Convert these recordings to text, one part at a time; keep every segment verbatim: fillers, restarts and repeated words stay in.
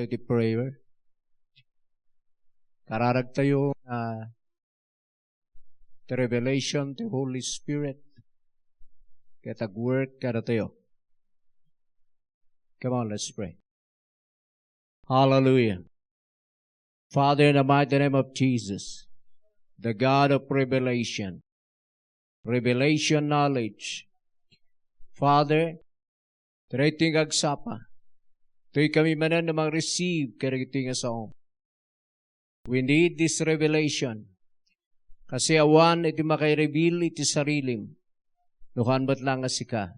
iti prayer. Kararagtayo nga ti revelation ti Holy Spirit ket agwork kadatayo. Come on, let's pray. Hallelujah. Father, in the mighty name of Jesus, the God of revelation, revelation knowledge. Father, daytoy nga agsapa, daytoy kami manen a mang-receive kadagitoy nga saom. We need this revelation. Kasi awan iti makairibili iti sarilim, no haan met lang nga sika.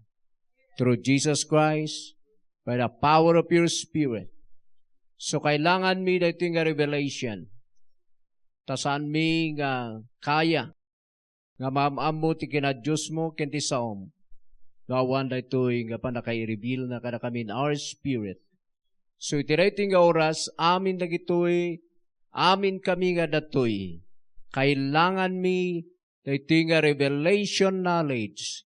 Through Jesus Christ, by the power of your Spirit. So, kailanganmi daytoy nga revelation. Ta saanmi nga kaya nga maam-ammo ti kinadiosmo ken ti saom, no awan daytoy nga pannakairibilna kadakami in our spirit. So, iti daytoy nga oras, amin dagitoy, amin kami nga datoy, kailanganmi daytoy nga revelation knowledge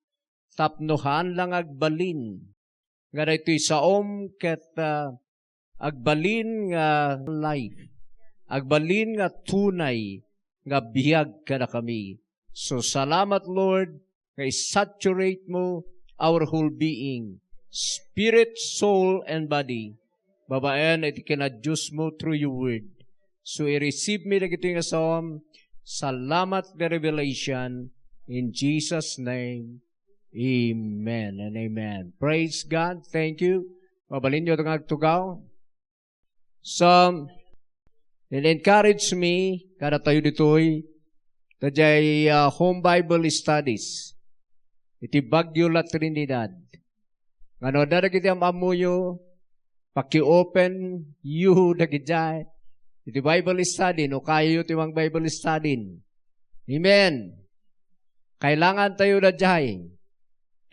tapno haan lang agbalin nga daytoy saom ket, ah, agbalin nga life, agbalin nga tunay nga biag kadakami. So, salamat, Lord, nga isaturate mo our whole being, spirit, soul, and body, babaen iti kinadiosmo through your word. So, i-receive mi dagitoy nga saom. Salamat nga revelation. In Jesus' name, amen and amen. Praise God. Thank you. Mabalinyo nga agtugaw. So, in-encourage mi kadatayo ditoy, daydiay, ah, home Bible studies iti Baguio, La Trinidad. Nga no adda dagiti am-ammoyo, paki-open yo dagidiay iti Bible study, no kayayo ti mang-Bible study. Amen. Kailangan tayo daydiay.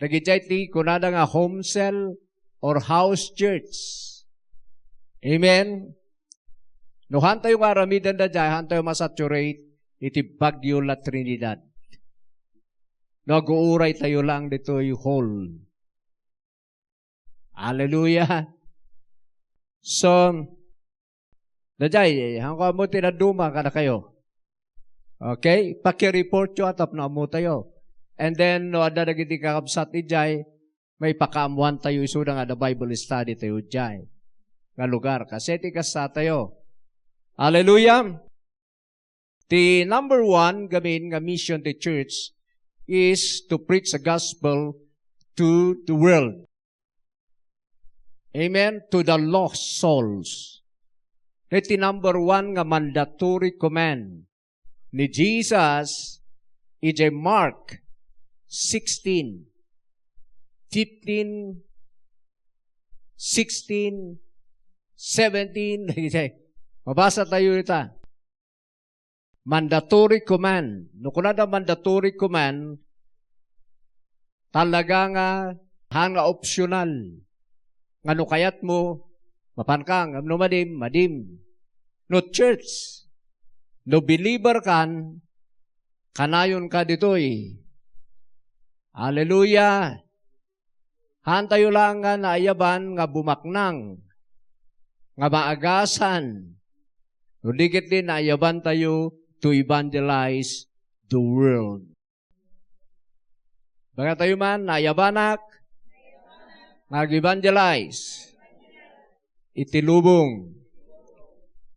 Dagidiay ti kunada nga home cell or house church. Amen. No haan tayo nga aramiden daydiay, haan tayo masaturate iti Baguio, La Trinidad. No aguuray tayo lang ditoy hall. Hallelujah. So, daydiay, haanko ammo ti dadduma kadakayo. Okay? Pakireport yo tapno ammo tayo. And then, no adda dagiti kakabsat idiay, maipakaammoan tayo isuda nga adda Bible study tayo idiay nga lugar. Kasi ti kasta tayo. Hallelujah! Ti number one gamin nga mission ti church is to preach the gospel to the world. Amen? To the lost souls. Iti number one nga mandatory command ni Jesus, idiay Mark sixteen, fifteen, sixteen, seventeen. Mabasa tayo ita. Mandatory command. No kunada mandatory command, talaga nga haan nga optional. Nga no kayatmo, mapanka, ngem no madim, madim. No church, no believer kan, kanayonka ditoy. Hallelujah! Haantayo laeng nga naayaban nga bumaknang, nga maagasan, no di ketdi naayabantayo to evangelize the world. Bangatayo man, naayabanak nga ag-evangelize iti lubong.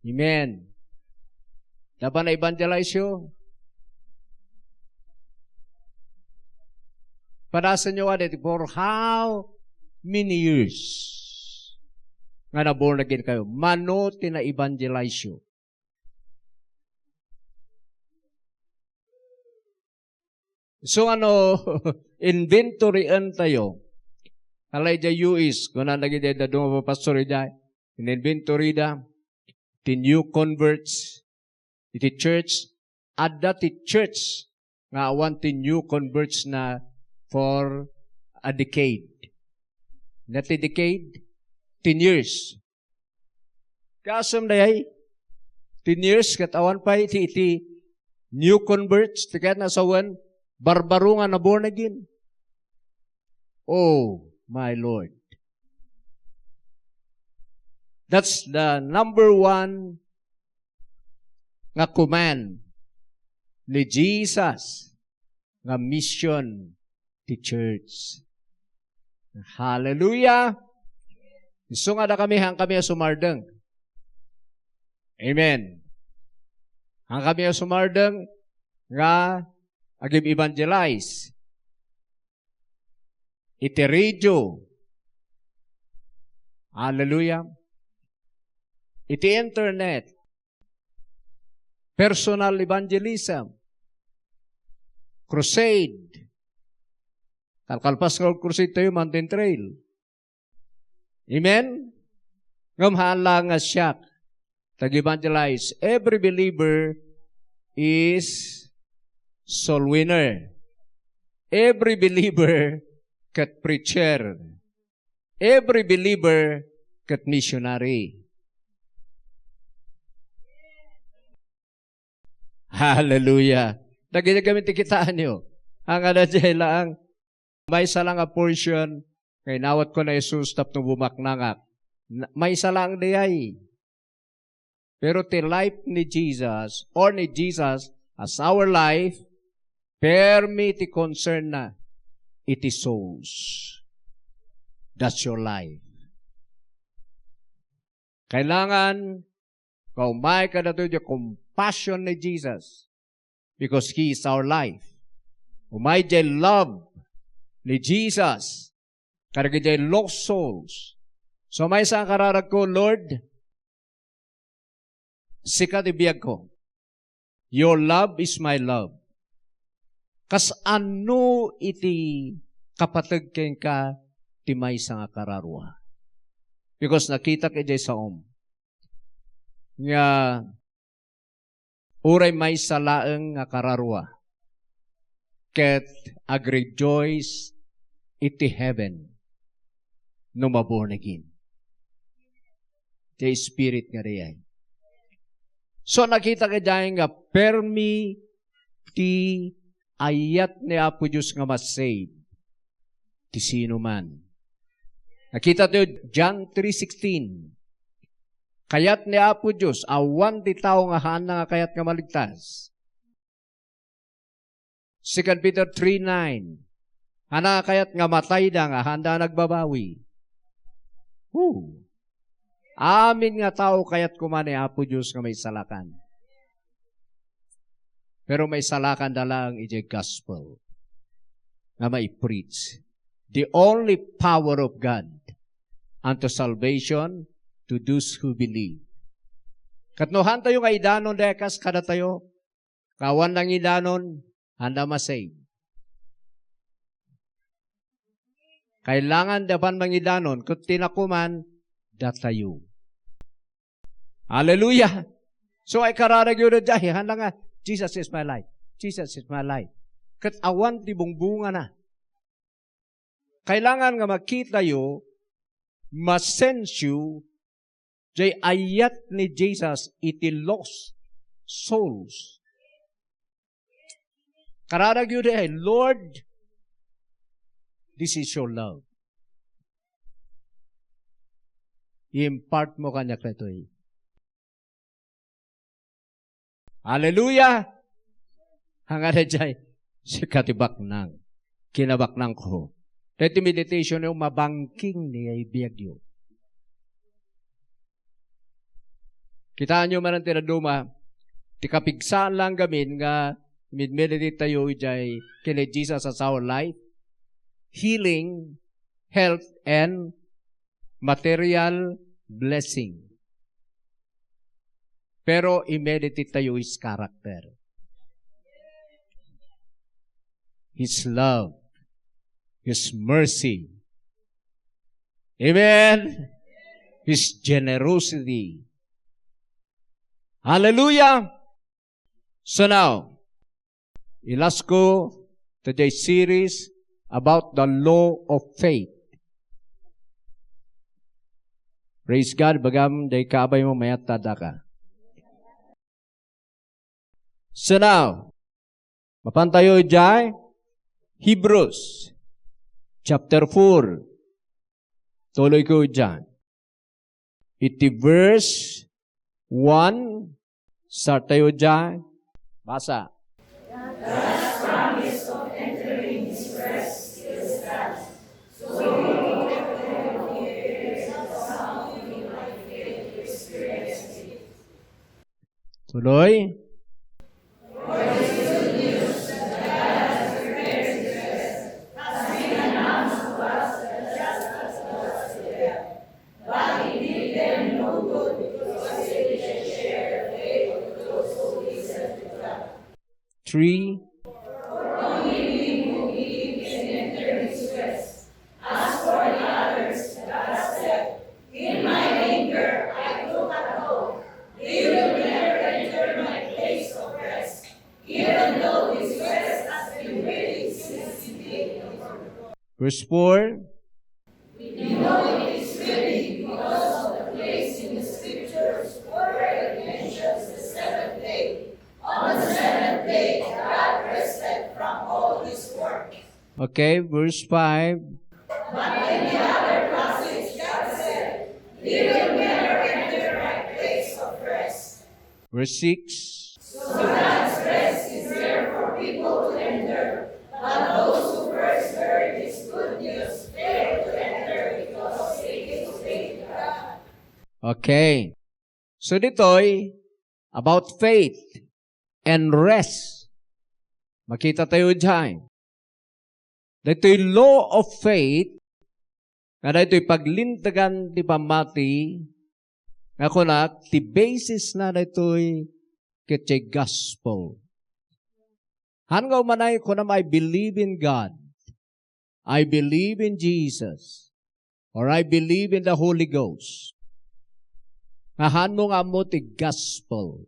Amen. Dapat na-evangelize yo. Panasenyo nga diti, for how many years nga na-born again kayo? Mano ti na-evangelize yo? So, ano, inventoryen tayo. Ala, idiay U S, kuna dagiti dadduma a pastor idiay, in-inventory da ti new converts iti church, adda ti church nga awan ti new converts na for a decade. Na ti decade? Ten years. Kasem dayay, ten years ket awan pay iti, iti new converts, ti kayat na sawen, barbaro nga na born again. Oh, my Lord. That's the number one nga command ni Jesus nga mission ti church. Hallelujah! Isu nga dakami, han kami a sumardeng. Amen. Han kami a sumardeng nga agim-evangelize iti radio. Hallelujah. Iti internet. Personal evangelism. Crusade. Kalkalpas nga crusade tayo, Mountain Trail. Amen? Ngem haan lang nga siak, tag-evangelize. Every believer is soul winner. Every believer ket preacher. Every believer ket missionary. Hallelujah. Dagiti gamin ti kitaenyo. Ang ada jay laang, maysa lang a portion nga inawatko ni Jesus tapno bumaknangak. Na-, maysa lang dayay. Pero ti life ni Jesus, or ni Jesus as our life, permi ti concern na iti souls. That's your life. Kailangan nga umay kadatoy ti compassion ni Jesus because He is our life. Umay jay love ni Jesus kadagiti lost souls. So, maysa nga kararagko, Lord, sika ti biagko. Your love is my love. Kasano iti kapateg kenka ti maysa nga kararua? Because nakitak idiay saom nga uray maysa laeng nga kararua ket agrejoice iti heaven no ma-born again. Ti spirit nga dayay. So, nakitak idiay nga permi ti ayat ni Apo Dios nga ma-save ti sinuman. Nakita tayo, John three sixteen. Kayat ni Apo Dios, awan ti tao nga haanna nga kayat nga maligtas. Second Peter three nine. Haanna nga kayat nga matayda nga haanda nagbabawi. Woo! Amin nga tao kayat koma ni Apo Dios nga maisalakan. Pero maisalakanda laeng idiay gospel nga mai-preach. The only power of God unto salvation to those who believe. Ket no haantayo nga idanon dayta kas kadatayo, awan nangidanon, haanda ma-save. Kailangan ti apan mangidanon, ket ti nakoman, datayo. Hallelujah! So, ay kararagyo daydiay, haanda nga, "Jesus is my life. Jesus is my life." Ket awan ti bungbungana. Kailangan nga makitayo, ma-sense yo, jay ayat ni Jesus iti lost souls. Kararagyo daydiay, "Lord, this is your love. I-impart mo kaniak daytoy." Hallelujah! Hangada jay, sika ti baknang. Kinabaknangko. Daytoy meditation yo, mabangking ni ay biagyo. Kitaenyo man ti dadduma, ti kapigsaan lang gamin nga mid-meditate tayo idiay ken ni Jesus as our life, healing, health, and material blessing. Pero i-meditate tayo his character. His love. His mercy. Amen? His generosity. Hallelujah! So now, i-last ko today series about the law of faith. Praise God, bagam day kabay mo, mayat ta daka. So now, mapan tayo idiay Hebrews chapter four. Tuloy ko idiay. Iti verse one, start tayo diay. Basa. Tuloy. Three. As for the others, God said, "In my anger I took a oath. They will never enter my place of rest, even though this rest has been waiting since the day of the Lord." Verse four. We know it is written, because of the place in the scriptures where it mentions the seventh day. On the seventh day, God rested from all his work. Okay, verse five. But in the other passage, God said, "They will never enter my place of rest." Verse six. So God's rest is there for people to enter, but those who first heard this good news failed to enter because they disobeyed God. Okay. So ditoy, about faith and rest. Makita tayo diay. Daytoy law of faith, nga daytoy paglintegan ti pammati, nga kunak, ti basis na daytoy ket ti gospel. Haan nga umanay kunam, "I believe in God. I believe in Jesus." Or, "I believe in the Holy Ghost." Nga haanmo nga ammo ti gospel.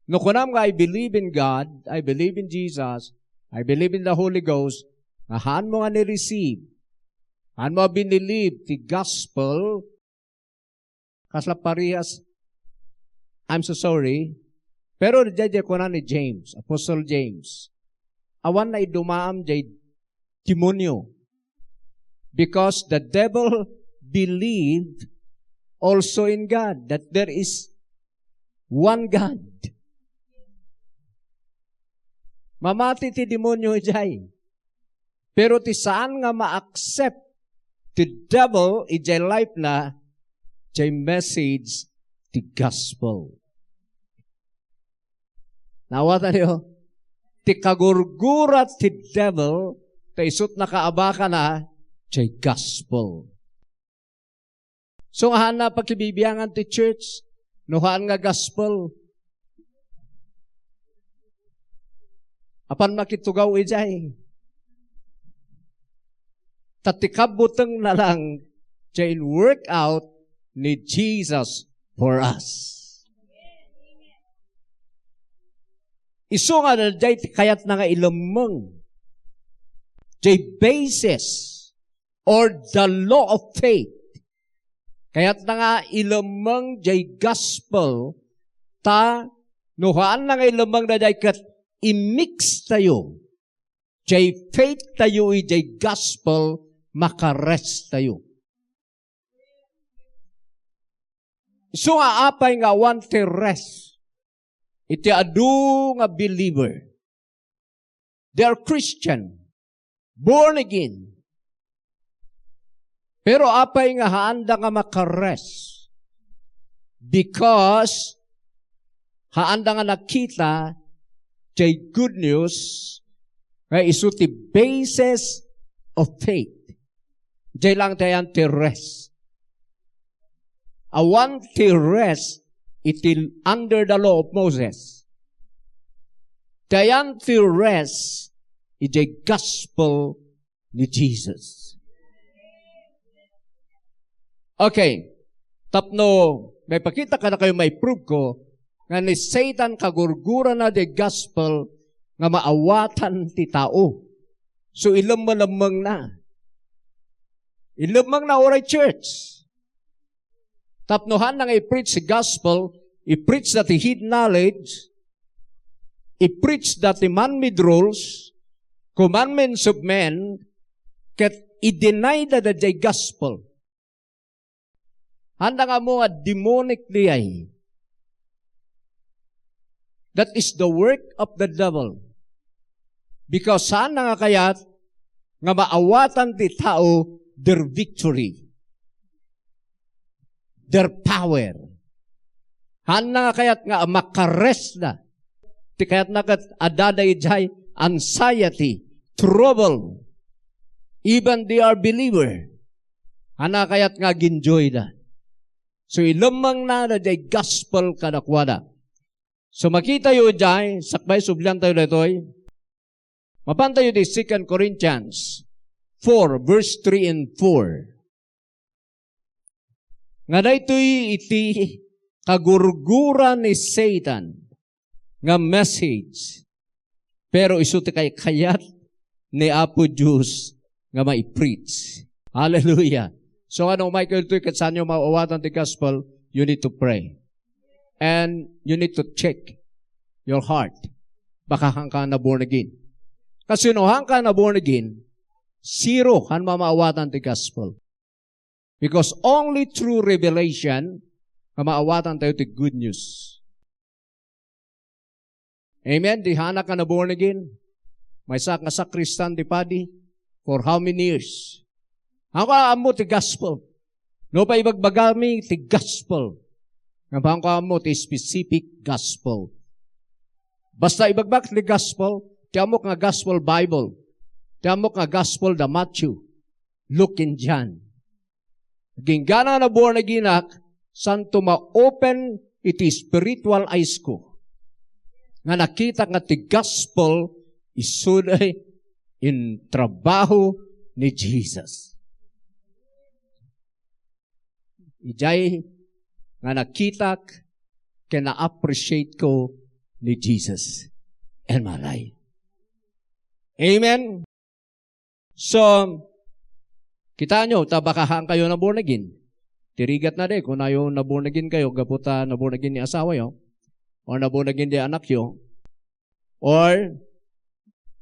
No kunam nga, "I believe in God, I believe in Jesus, I believe in the Holy Ghost," nga haanmo nga ni-receive, haanmo a binilib ti gospel, kasla parehas, I'm so sorry. Pero diay, diay kuna ni James, Apostle James, awan naidumaam diay demonio. Because the devil believed also in God, that there is one God. Mamati ti demonio diay. Pero ti saan nga ma-accept ti devil idiay life na, diay message ti gospel. Naawatan niyo? Ti kagurgura ti devil, ta isut' nakaabakana, diay gospel. So, nga haan a pakibibiangan ti church, no haan nga gospel. Apan makitugaw idiay. Ta ti kabutengna lang, diay in-work out ni Jesus for us. Isu nga diay ti kayatna nga ilemmeng. Diay basis or the law of faith. Kayatna nga ilemmeng diay gospel, ta no haanna nga ilemmeng daydiay ket i-mix tayo. Diay faith tayo idiay gospel, makarest tayo. Isu nga apay nga awan ti rest iti adu nga believer. They are Christian, born again. Pero apay nga haanda nga makarest? Because haanda nga nakita diay good news nga isu ti basis of faith. Diay lang ti ayan ti rest. Awan ti rest iti under the law of Moses. Ti ayan ti rest iti gospel ni Jesus. Okay. Tapno maipakita kadakayo, maiprove ko nga ni Satan kagurgurana diay gospel nga maawatan ti tao. So, ilemmellemmengna. Ilemmengna uray church. Tapno haanna nga i-preach ti gospel, i-preach da ti head knowledge, i-preach da ti man-made rules, commandments of men, ket i-deny da diay gospel. Haanda nga ammo nga demonic diay. That is the work of the devil. Because haanda nga kayat nga maawatan ti tao their victory, their power. Haanda nga kayat nga makaresda. Ti kayatna ket adda idiay anxiety, trouble. Even they are believer. Haanda nga kayat nga agenjoyda. So, ilemmengna daydiay gospel kadakuada. So, makitayo idiay, sakbay subliantayo daytoy. Mapantayo di Second Corinthians four, verse three and four. Nga daytoy iti kagurgura ni Satan nga message. Pero isu ti kay-, kayat ni Apo Dios nga mai-preach. Hallelujah. So, ano, Michael, toy ket saanyo maawatan ti gospel, you need to pray. And you need to check your heart. Baka haanka na born again. Kasi no haanka na born again, zero han mamaawatan ti gospel. Because only through revelation nga maawatantayo ti good news. Amen? Di haanak nga na born again? Maysaak nga sakristan ti padi for how many years? Haanko ammo ti gospel. Nupay ibagbagami ti gospel, ngem haanko ammo ti specific gospel. Basta ibagbagak ti gospel, ti ammok nga gospel Bible, ti ammok nga gospel da Matthew, Luke, and John. Agingga nga na born again-ak, saanto ma-open iti spiritual eyes ko nga nakitak nga ti gospel isuda in trabaho ni Jesus. Idiay nga nakitak ken na-appreciate ko ni Jesus in my life. Amen? So, kitaenyo, ta baka haankayo na born again. Ti rigatna di, kunayo na born again kayo, gapu ta na born again ni asawayo, or na born again di anakyo, or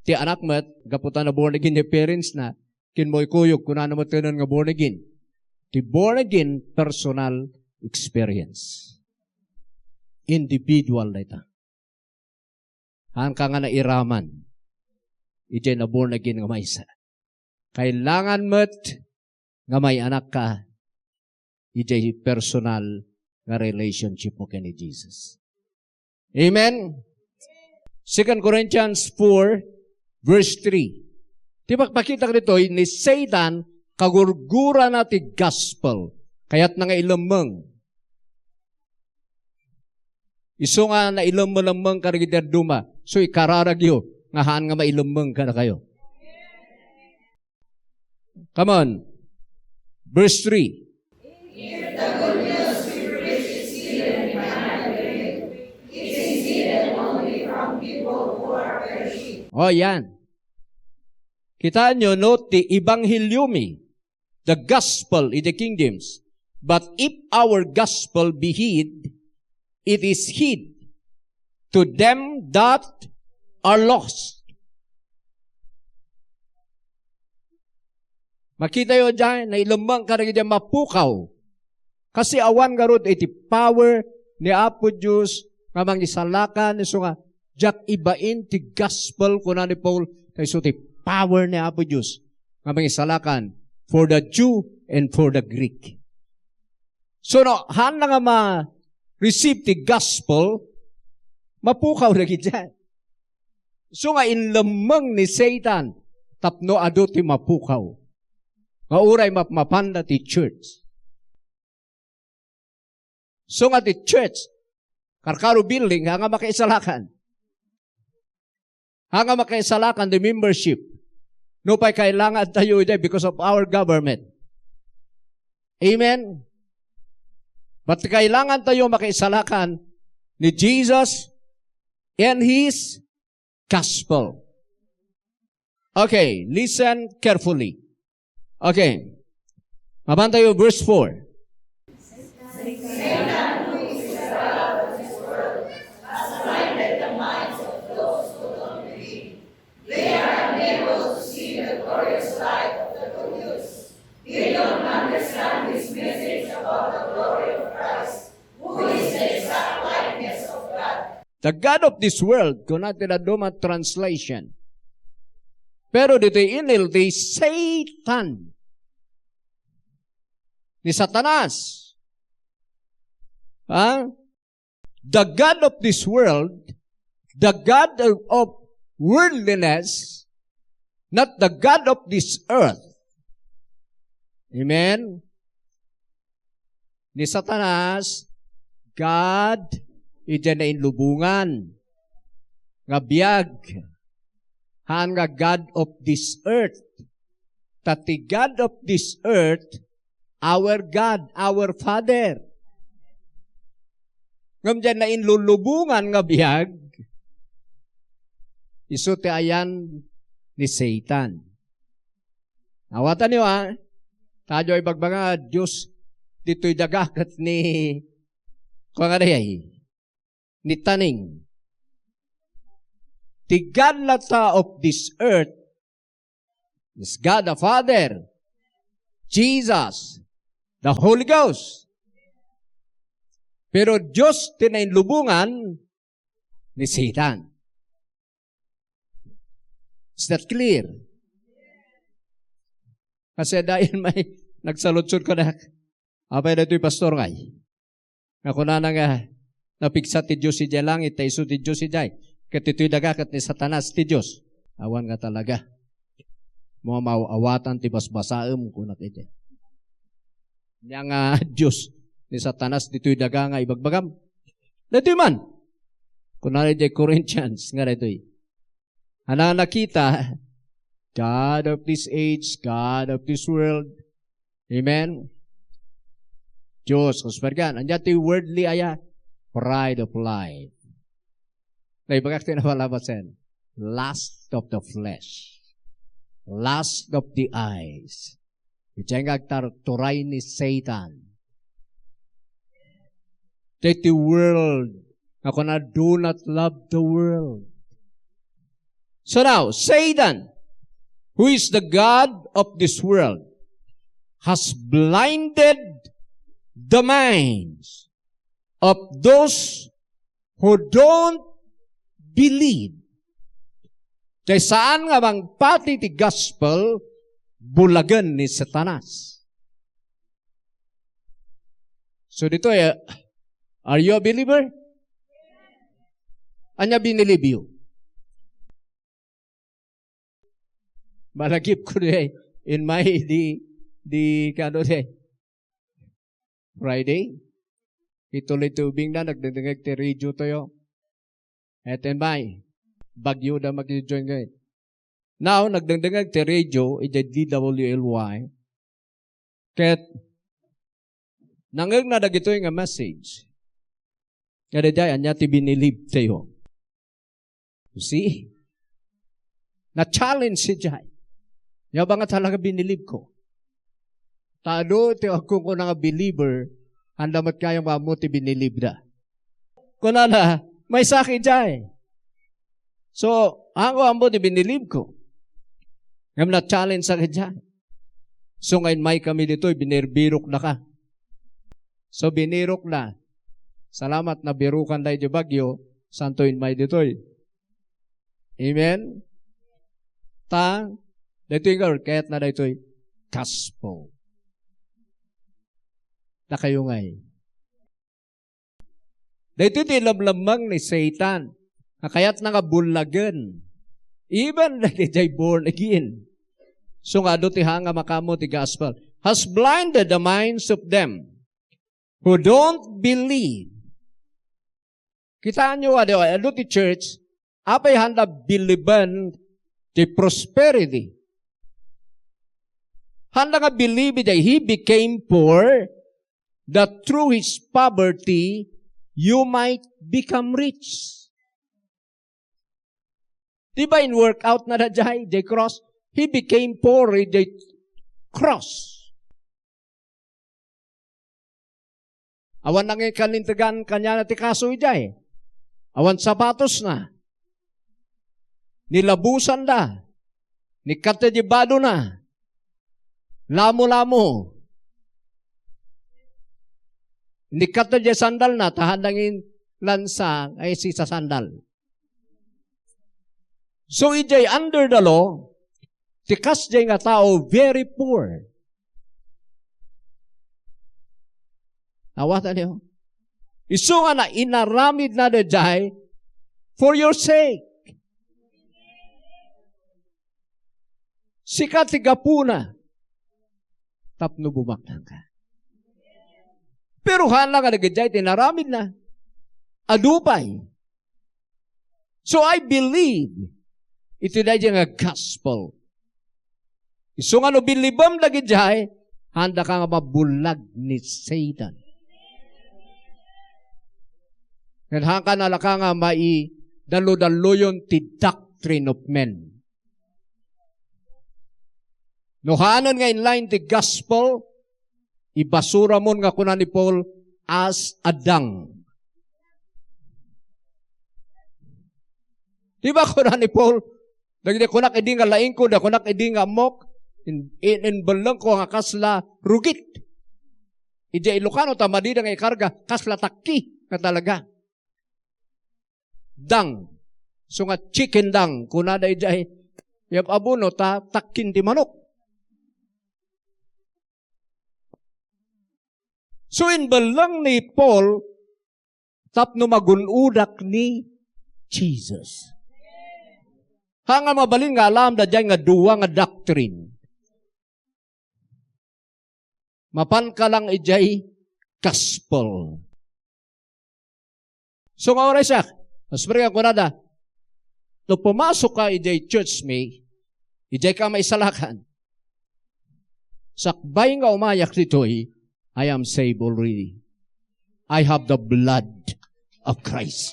ti anak met, gapu ta na born again ni parents na, kinmuykuyog, kunana met nga born again. Ti born again, personal experience. Individual dayta. Haanka nga nairaman idiay na born again nga maysa. Kailangan met nga mayanakka idiay personal nga relationship mo ken ni Jesus. Amen? Second Corinthians four, verse three. Ti pakpakitak ditoy, ni Satan, kagurgurana ti gospel. Kayatna nga ilemmeng. Isu nga nailemmellemmeng kadagiti dadduma, so ikararagyo nga haan nga mailemmeng kadakayo. Come on. Verse three. If the good news we preach is hidden behind a veil, it is hidden only from people who are perishing. Oh, yan. Kitaenyo, no, ti ebangheliomi, the gospel in the kingdoms. But if our gospel be hid, it is hid to them that are lost. Makitayo diay, nailemmeng kadagiti mapukaw. Kasi awan ngarud iti power ni Apo Dios nga mangisalakan, isu nga, diak ibain ti gospel, kuna ni Paul, ta isu ti power ni Apo Dios nga mangisalakan for the Jew and for the Greek. So, no, haanna nga ma-receive ti gospel, mapukaw dagiti. So nga inlemmeng ni Satan tapno adu ti mapukaw nga uray mapmapanda ti church. So nga ti church, karkaro building, haan nga makaisalakan. Haan nga makaisalakan ti membership. Nupay kailangan tayo iti because of our government. Amen? But kailangan tayo makaisalakan ni Jesus and His gospel. Okay, listen carefully. Okay. Mapan tayo, verse four. The God of this world, kuna ti dadduma translation. Pero ditoy N L T, Satan. Ni Satanas. Ha? The God of this world, the God of, of worldliness, not the God of this earth. Amen? Ni Satanas, God, idiay nainlubongan nga biag, haan nga God of this earth. Ta ti God of this earth, our God, our Father. Ngem diay nainlulubongan nga biag, isu ti ayan ni Satan. Awatanyo, a, tayo ay bagbaga, Dios, ditoy daga ket ni, kua nga dayay, ni Taning. Ti God lata of this earth is God the Father, Jesus, the Holy Ghost. Pero Dios ti nainlubongan ni Satan. Is that clear? Kasi dahil may nagsaludsod kanak, "Apay daytoy, pastor, ngay?" Nga kunana nga, "Napigsa ti Dios idiay langit, ta isu ti Dios idiay. Ket ditoy daga ket ni Satanas ti Dios." Awan nga talaga. Mamaw-awatan ti basbasaem, kunak idiay. Nia nga Dios ni Satanas ditoy daga nga ibagbagam. Daytoy man. Kunana idiay Corinthians nga daytoy. Ania nakita, God of this age, God of this world. Amen? Dios, kaspergan. Ania ti worldly aya? Pride of life. Naibagak ti napalabasen. Lust of the flesh. Lust of the eyes. Idiay nga agtarturay ni Satan. Daytoy world, nga kuna, "Do not love the world." So now, Satan, who is the god of this world, has blinded the minds of those who don't believe. Kay saan nga mangpati ti gospel, bulagen ni Satanas. So ditoy, eh, are you a believer? Ania binilibyo? Malagip ko di, in my di, di, kano di, Friday. Ituloy ti ubingna, nagdengdengngeg ti radio tayo. Eten bay, bagyo da mag-join ngay. Now, nagdengdengngeg ti radio, idiay D W L Y. Ket, nangngegna dagitoy nga message. Nga daydiay, ania ti binilib tayo. You see? Na-challenge idiay. Ania ba nga talaga binilib ko? Ta adu ti agkunkuna nga believer, anda met kayat nga ammo ti binilibda. Kunana, maysa idiay. So, ako ammo ti binilib ko. Ngem na-challenge ak idiay. So, nga inmay kami ditoy, binirbirok na ka. So, binirok na. Salamat, nabirukan da iti bagyo, santo inmay ditoy. Amen? Ta, daytoy nga, kayat na daytoy, gospel. Dakayo ngay. Daytoy ti lamlamang ni Satan. Nga kayat na nga bullagen. Even dagiti born again. So nga, adu ti hanga makaammo ti gospel. Has blinded the minds of them who don't believe. Kitaenyo, adu, adu ti church, apay handa biliben ti prosperity. Handa nga believe that he became poor, that through his poverty, you might become rich. Di ba in workout na da jay, jay cross? He became poor, jay cross. Awan nangikalintegan kaniana ti kaso idiay. Awan sapatos na. Nilabusan da. Nikkatta di bado na. Lamo-lamo. Nikkatta di sandal na, ta haanda ngin lansa nga isisasandal. So, idiay under the law, ti kasdiay nga tao, very poor. Awatan niyo? Isu nga na inaramidna daydiay for your sake. Sika ti gapuna tapno bumaknangka. Pero haan la nga dagiti inaramidna, adu pay. So I believe iti daydiay nga gospel. Isu nga no bilibem dagidiay, haanda ka nga mabulag ni Satan. Ken haanka nalaka nga maidaludalluyon ti doctrine of men. No haanen nga in line ti gospel, ibasuramon nga kuna ni Paul, as a dung. Di ba kuna ni Paul, dagiti kunak idi nga laingko, da kunak idi nga ammok, in, in, inbellengko nga kasla rugit. Idiay Ilocano ta madida nga ikarga, kasla takki nga talaga. Dung. So nga chicken dung, kunada idiay, yap abuno ta takkin ti manok. So, inbelleng ni Paul tapno magun-odak ni Jesus. Haan nga mabalin nga alam daydiay nga dua nga doctrine. Mapanka lang idiay gospel. So nga oras siak, mas mereng kunada, no pumasok ka idiay church mi, idiay ka maisalakan. Sakbay nga umayak ditoy, I am saved already. I have the blood of Christ.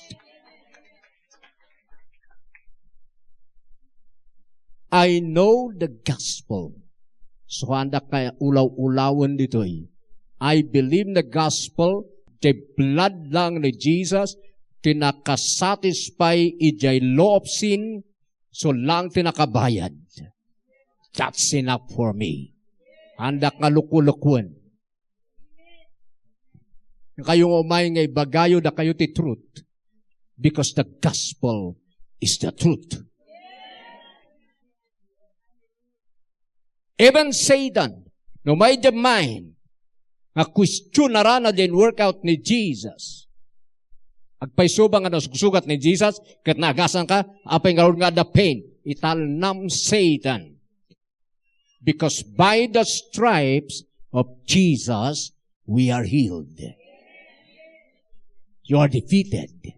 I know the gospel. So, haandak nga ulaw-ulawen ditoy. I believe the gospel, the blood lang ni Jesus, ti nakasatisfy idiay law of sin, so lang ti nakabayad. That's enough for me. Haandak nga lukulukuen. Kayo nga umay nga ibagayo dakayo ti truth, because the gospel is the truth. Even Satan, no may the mind, nga questionarana din workout ni Jesus. Agpayso ba nga nasugsugat ni Jesus, ket naagasan ka, apay nga nga the pain, italnam Satan. Because by the stripes of Jesus, we are healed. You are defeated.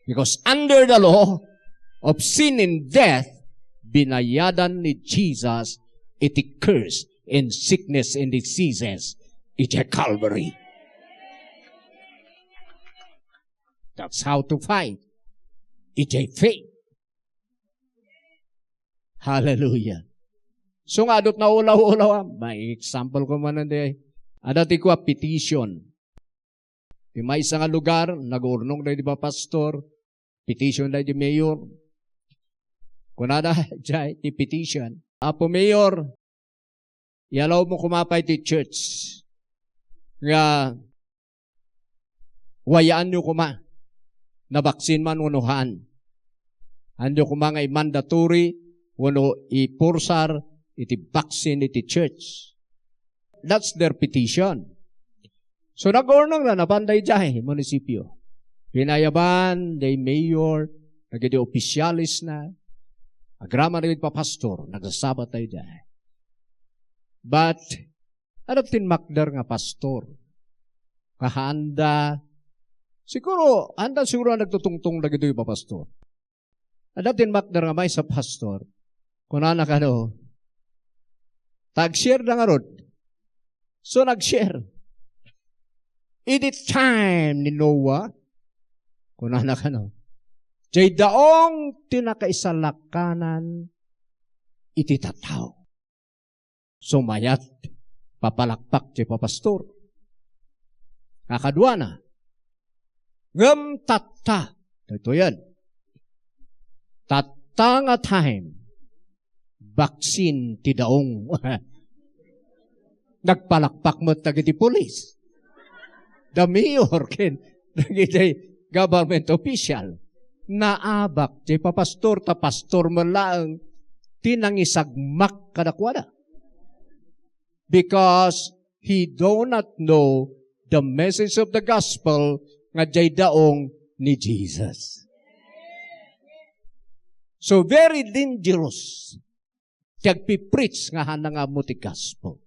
Because under the law of sin and death, binayadan ni Jesus iti curse and sickness and diseases iti Calvary. That's how to fight. Iti faith. Hallelujah. So nga, adut na ulaw-ulaw, ah. May example ko man, hindi. Ada ti kua petition. Ti maysa nga lugar, nag-urnong daydi ba pastor, petition daydi mayor. Kunada, jay, ti petition. Apo Mayor, iyalaw mo koma pay ti church nga wayaanyo koma, nabaksin man wenno haan. Haanyo koma nga i-mandatory wenno ipursar iti baksin iti church. That's their petition. So, nag-urnong na napan daydiay munisipyo. Pinayaban, day mayor, dagiti opisyales na, agraman dagiti papastor, nagsasabat daydiay. But, adda tinmakder nga pastor. Nga haanda, siguro, haanda siguro nga nagtutungtong dagitoy papastor. Adda tinmakder nga maysa pastor. Kunana kano, "Tag-share da ngarud." So, nag-share. Idi time ni Noah, kunana kano, "Jay daong ti nakaisalakanan iti tattao." So, mayat, papalakpak ti papastor. Kakaduana. Ngem tatta, daytoyen. Tatta nga time, baksin ti daong. Nagpalakpak met dagiti pulis. The mayor ken dagiti government official. Naabak jay papastor, ta pastor met laeng ti nangisagmak kadakuada. Because he do not know the message of the gospel nga jay daong ni Jesus. So, very dangerous ti agpipreach nga haanna nga ammo ti gospel.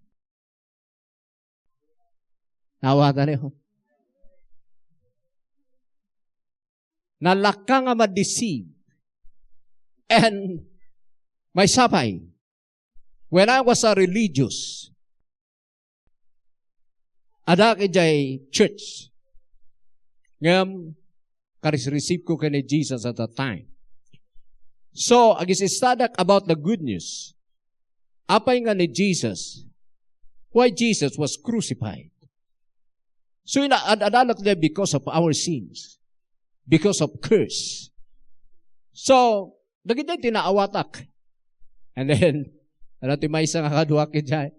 Naawatan niyo? Nalaka nga ma-deceive. And maysapay, when I was a religious, adda idiay church. Ngem, karis-receive ko ken ni Jesus at that time. So, agis-istadak about the good news. Apay nga ni Jesus, why Jesus was crucified? So, ina-, ad-, adalak there because of our sins, because of curse. So, dagiti ti naawatak. And then, ano ti maysa nga kaduak idiay?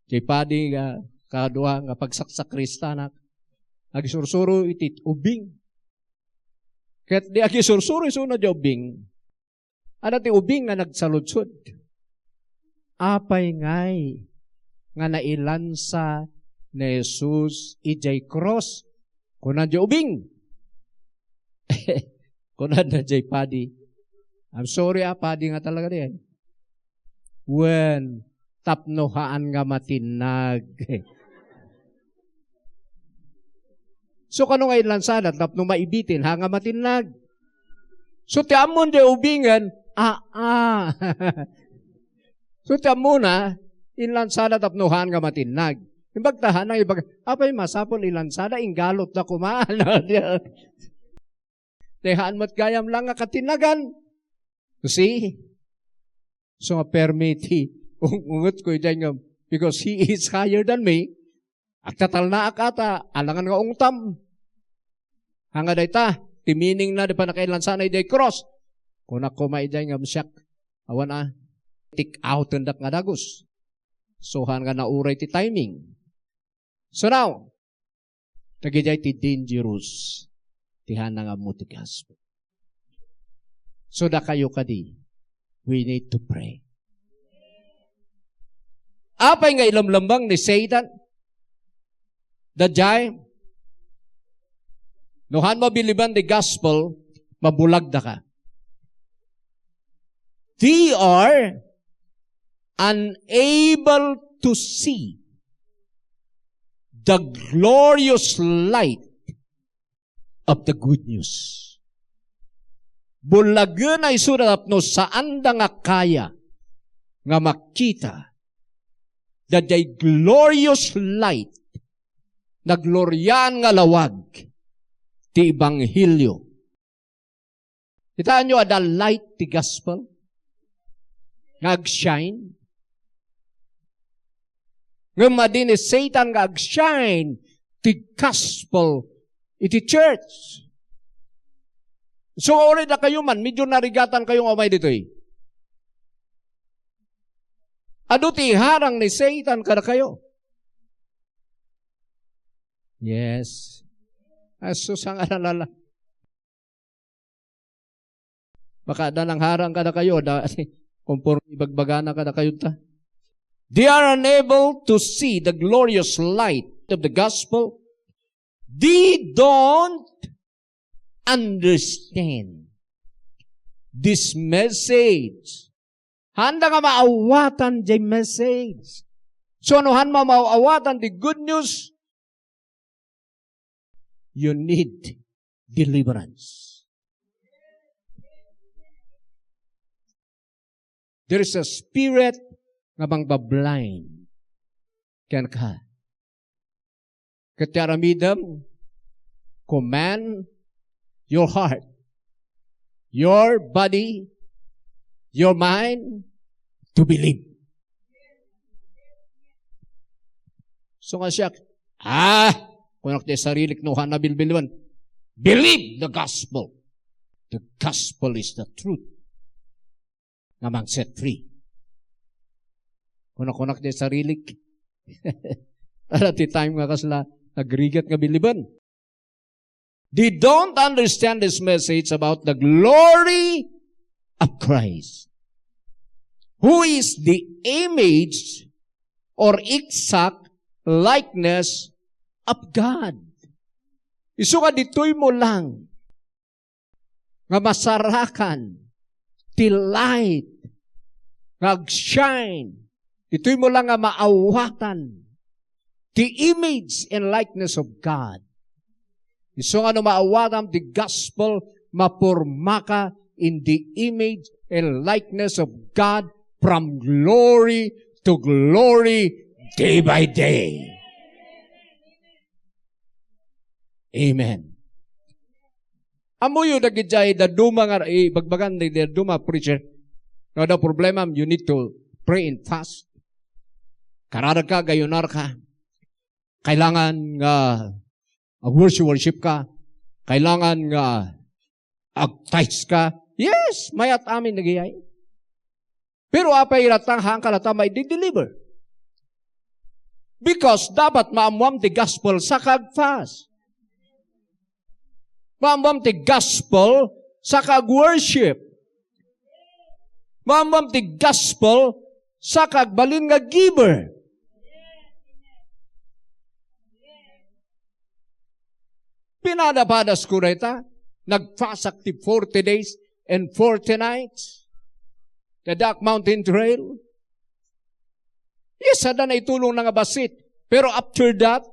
Ti padi nga kadua nga pagsaksakristanak, agisursuro iti ubing. Ket di agisursuro isuna di ubing. Adda ti ubing nga nagsaludsod. Apay ngay nga nailansa ni Jesus idiay krus? Kuna di ubing. Kuna na jay padi. I'm sorry, ah, padi nga talaga diyan. Wen, tapno haan nga matinnag. So, kano nga inlansada? Tapno maibitin, haan nga matinnag. So, ti ammon di ubingen, aa. So, ti ammona, inlansada tapno haan nga matinnag. Imbag ta haan nga ibag-, apay masapul ilansada, inggalot da kuman. Ti haan met gayam lang nga katinnagan. You see? So, nga permi ti ung-unget ko idiay nga, because he is higher than me, agtatalnaak ata, alangan nga ungtam. Haan nga dayta, ti meaning na di pannakailansana idiay cross. Kunak koma idiay nga, siak, awan a, take out-endak nga dagus. So, haan nga nauray ti timing. So now, dagidiay ti dangerous ti haan nga ammo ti gospel. So, dakayo kadi, we need to pray. Apay nga ilemlemmeng ni Satan? Daydiay, no haan mo biliban ti gospel, mabulagdaka. They are unable to see the glorious light of the good news. Bullagena isu tapno saanda nga kaya nga makita daydiay glorious light, nagloriaan nga lawag ti ebanghelio. Kitaenyo, adda light ti gospel nga agshine. Ngem madi ni Satan nga agshine ti gospel iti church. So, uray dakayo man, medyo narigatankayo nga umay ditoy. Adu ti harang ni Satan kadakayo. Yes. Asus, ang alala. Baka adda nangharang kadakayo, da, konforme ibagbagana kadakayo ta. They are unable to see the glorious light of the gospel. They don't understand this message. Haanda nga maawatan jay message. So, no haan mo maawatan ti good news, you need deliverance. There is a spirit nga mangbablind kenka. Ket ti aramidem, command your heart, your body, your mind to believe. So nga siak, ah, kunak ti sarilik no haan nga bilbiliban. Believe the gospel. The gospel is the truth nga mang-set free. Kuna-kunak di sarilik. Adda ti time nga kasla nagrigat nga biliban. They don't understand this message about the glory of Christ, who is the image or exact likeness of God. Isu nga ditoy mo lang nga masarakan ti light nga agshine, ditoy mo lang nga maawatan ti image and likeness of God. Isu nga no maawatam ti gospel, mapormaka in the image and likeness of God from glory to glory, day by day. Amen. Ammoyo dagidiay dadduma nga ibagbagan ni dadduma preacher. No, the problem, you need to pray and fast. Kararag ka, agayunar ka. Kailangan nga ag-worship, worship ka. Kailangan nga ag-tithes ka. Yes, mayat amin dagidiay. Pero apay iratta nga haanka latta maidi-deliver? Because dapat maammoam ti gospel saka ag-fast. Maammoam ti gospel saka ag-worship. Maammoam ti gospel saka agbalin nga giver. Pinadapadas ko dayta. Nagfasak ti forty days and forty nights. The Dark Mountain Trail. Yes, adda naitulongna nga bassit. Pero after that,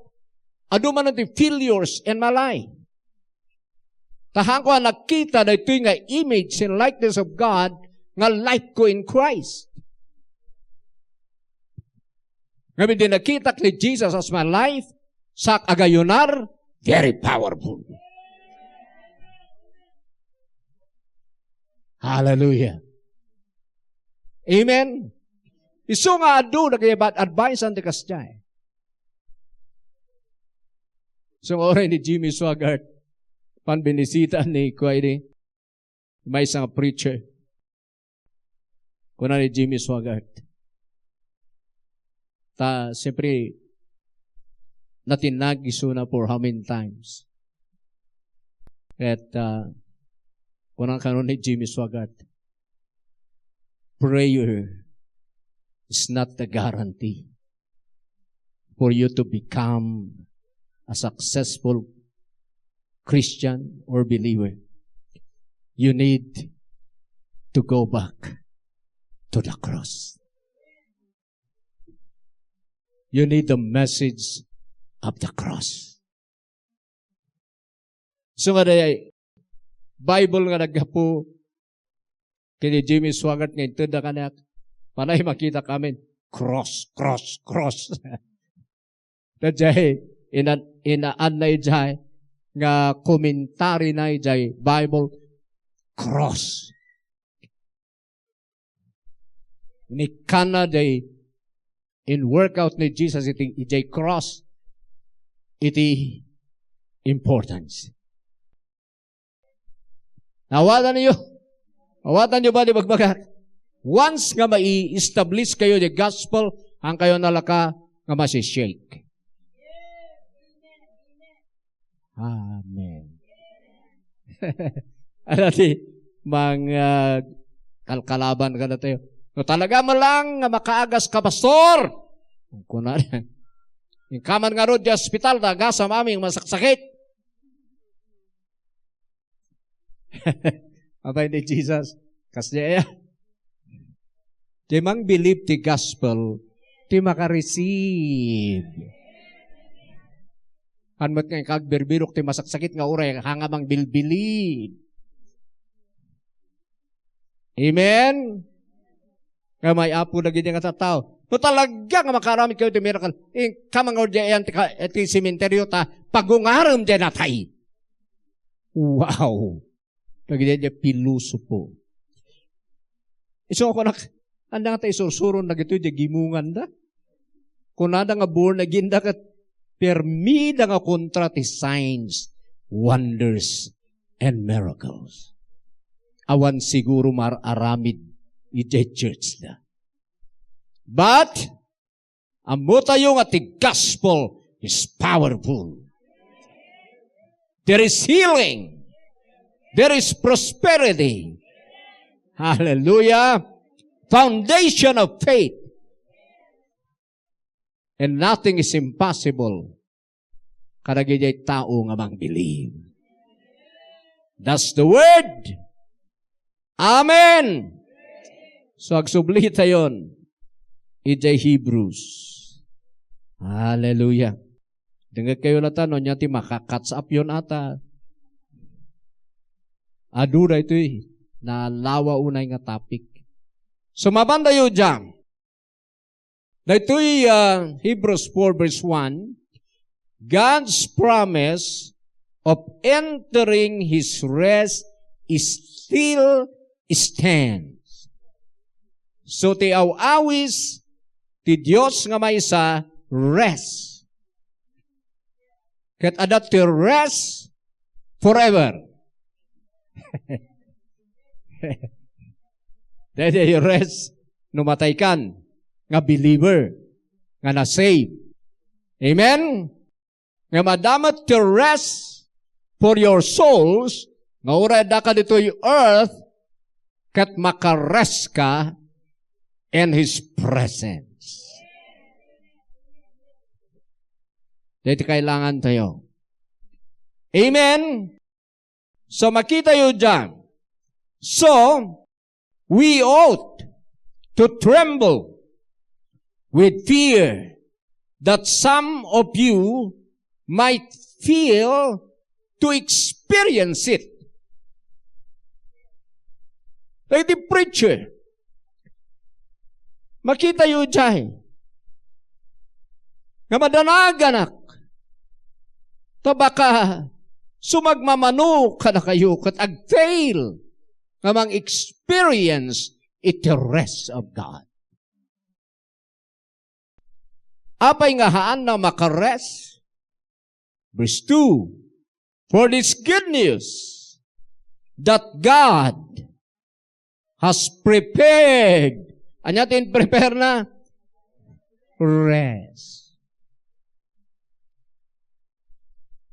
adu man ti failures in my life. Ta haanko a nakita daytoy nga image and likeness of God nga life ko in Christ. Ngem idi nakitak ni Jesus as my life, saak agayunar, very powerful. Hallelujah. Amen. Isu nga adu dagiti bad advice-an ti kasdiay. So, uray ni Jimmy Swaggart, panbinisita ni, kua idi, maysa nga preacher. Kuna ni Jimmy Swaggart. Ta, siyempre, natinnag isuna for how many times. At, ah, kuna kano ni Jimmy Swaggart, prayer is not the guarantee for you to become a successful Christian or believer. You need to go back to the cross. You need the message of the cross. So nga dayay Bible nga naggapu ken ni Jimmy Swaggart nga intedda kaniak, panay makita kami, cross, cross, cross. Dayjay, ina-, inaanna idiay nga commentary na idiay Bible, cross. Ni kana day in workout ni Jesus iti, iti cross, iti importance. Nawatanyo? Awatanyo ba di bagbagak? Once nga mai-establish kayo di gospel, ang kayo nalaka nga masishake. Amen. Ano ti, mga kalkalaban ka na tayo. No, talaga mo lang nga makaagas ka, pastor. Kuna, inkaman nga rod di hospital, tagasam aming masaksakit. Apay ni Jesus, kasdiay aya. Ti mang-believe ti gospel, ti maka-receive. Haan met nga inka agbirbirok ti masaksakit nga uray, haan nga mangbilbilin. Amen? Nga may Apo dagiti nga tattao. No talaga nga makaaramid kayo ti miracle, inka mangudyayan ti ka-, ti sementeryo ta pagungarem diay natay. Wow! Dagiti diay pilosopo. Isu a kunak, anda nga ta isursuron dagitoy diay gimonganda? Kunada nga born again da ket permida nga kontra ti signs, wonders, and miracles. Awan siguro mar-aramid idiay church da. But, ammotayo nga ti gospel is powerful. There is healing. There is prosperity. Hallelujah. Foundation of faith. And nothing is impossible kadagiti tao nga mangbilib. That's the word. Amen. So, agsublitayon idiay Hebrews. Hallelujah. Dengngegkayo latta no ania ti maka-catch up yon ata. Adu daytoy nalawa unay nga topic. So, mapantayo diay. Daytoy, ah, Hebrews four verse one, God's promise of entering His rest is still stands. So, ti aw-awis ti Dios nga maysa, rest. Ket adda ti rest forever. Daydiay rest no mataykan nga believer, nga na-save. Amen? Nga adda met ti rest for your souls, nga uray addaka ditoy earth, ket maka-rest ka in His presence. Daytoy kailangan tayo. Amen? So, makitayo diay. So, we ought to tremble with fear that some of you might feel to experience it. Like the preacher, makitayo diay nga madanaganak ta baka sumagmamano kadakayo ket ag-fail nga mang-experience iti rest of God. Apay nga haanna maka-rest? Verse two, "For this good news that God has prepared." Ania ti in-prepare na? Rest.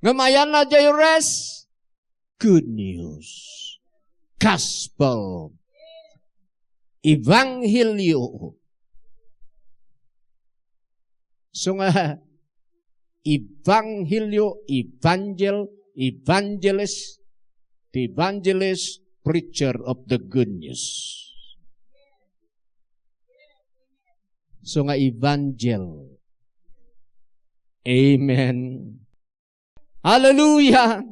Ngem ayanna diay rest? Good news. Gospel. Ebanghelyo. So nga, ebanghelyo, evangel, evangelist, the evangelist, preacher of the good news. So nga evangel. Amen. Hallelujah.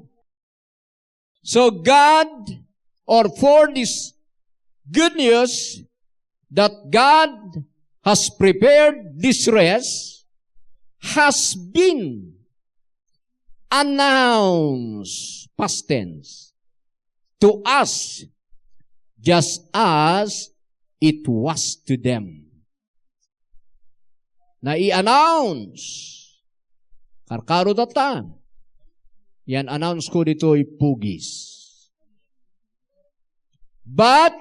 So God, or for this good news that God has prepared this rest, has been announced, past tense, to us just as it was to them. Nai-announce. Karkaro tatta. Yan announce ko ditoy pugis. But,